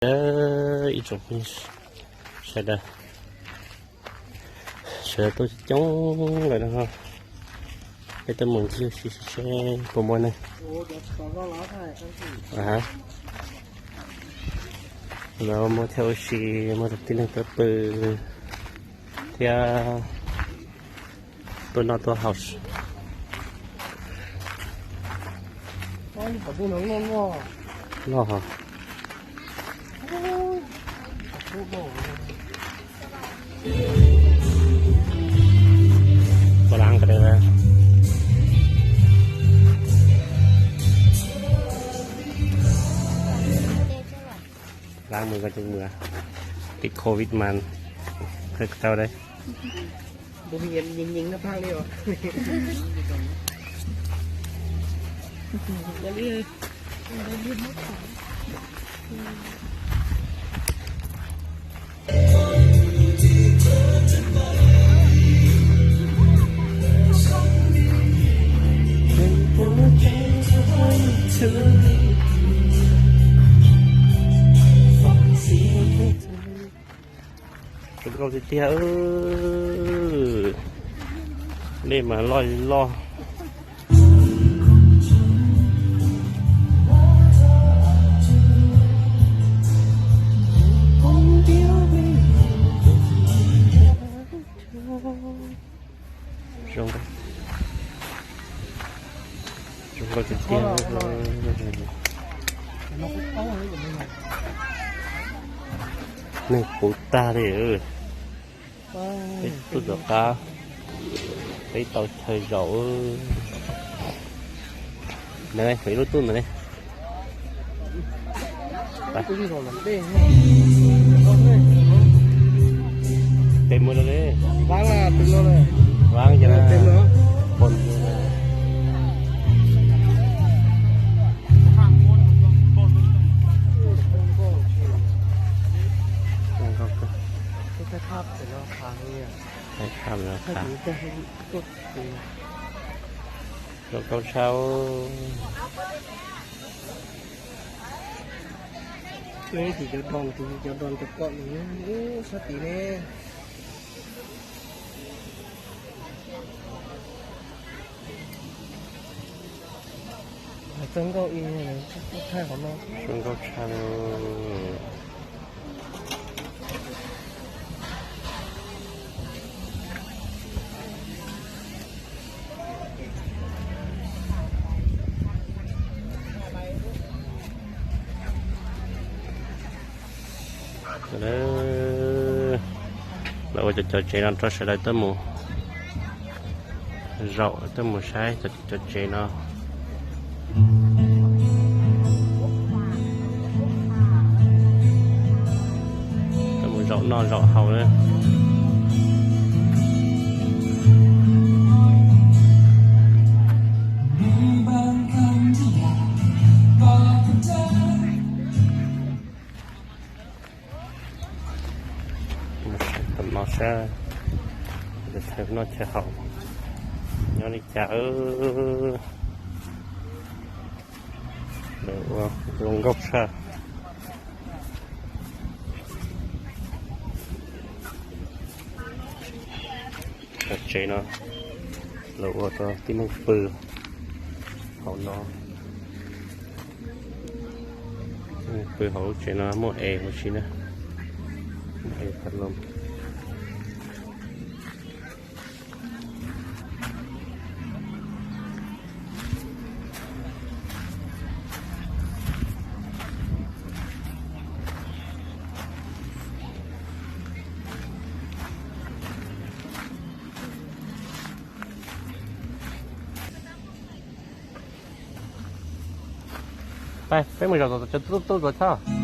Ib tsoom phooj ywg sawv daws, sawv daws tuaj coob lawm no, peb tuaj mus ncig ua si seb puas muaj neeg. Lawv muaj thiab ua si, muaj tib neeg tuaj pw thiab tuaj noj tuaj haus. Loj hos. Pov lab ko, lab mus ko ces mus, tim covid mas qhia tau dab. Zoo nkauj tiag tiag, dej mas loj li loj. Zoo, zoo nkauj tiag tiag. Neeg puv tag li. Peb tuaj tom qab, peb tau chaw zaum. Ntawd ne, ib lub tub ntawd ne. Tes mus rau li. Vaab ces pon. Zoo nkauj tshaj. Cov do, cov do cov kom sab tid ne. Zoo nkauj tshaj. Lawv ua cov, cov tsev no rau sawv daws tuaj mus zaum, tuaj mus saib cov, cov tsev no. Tuaj mus zaum noj zaum haus na. Tom no saib, chaw noj chaw haus nyob li cas. Lawv ua zoo nkauj tshaj. Cov tsev no lawv ua rau tib neeg pw hauv no. Tib neeg pw hauv lub tsev no muaj es huv si na. Muaj es tas los. Peb mus zaum tom cov tub tub tuaj tso.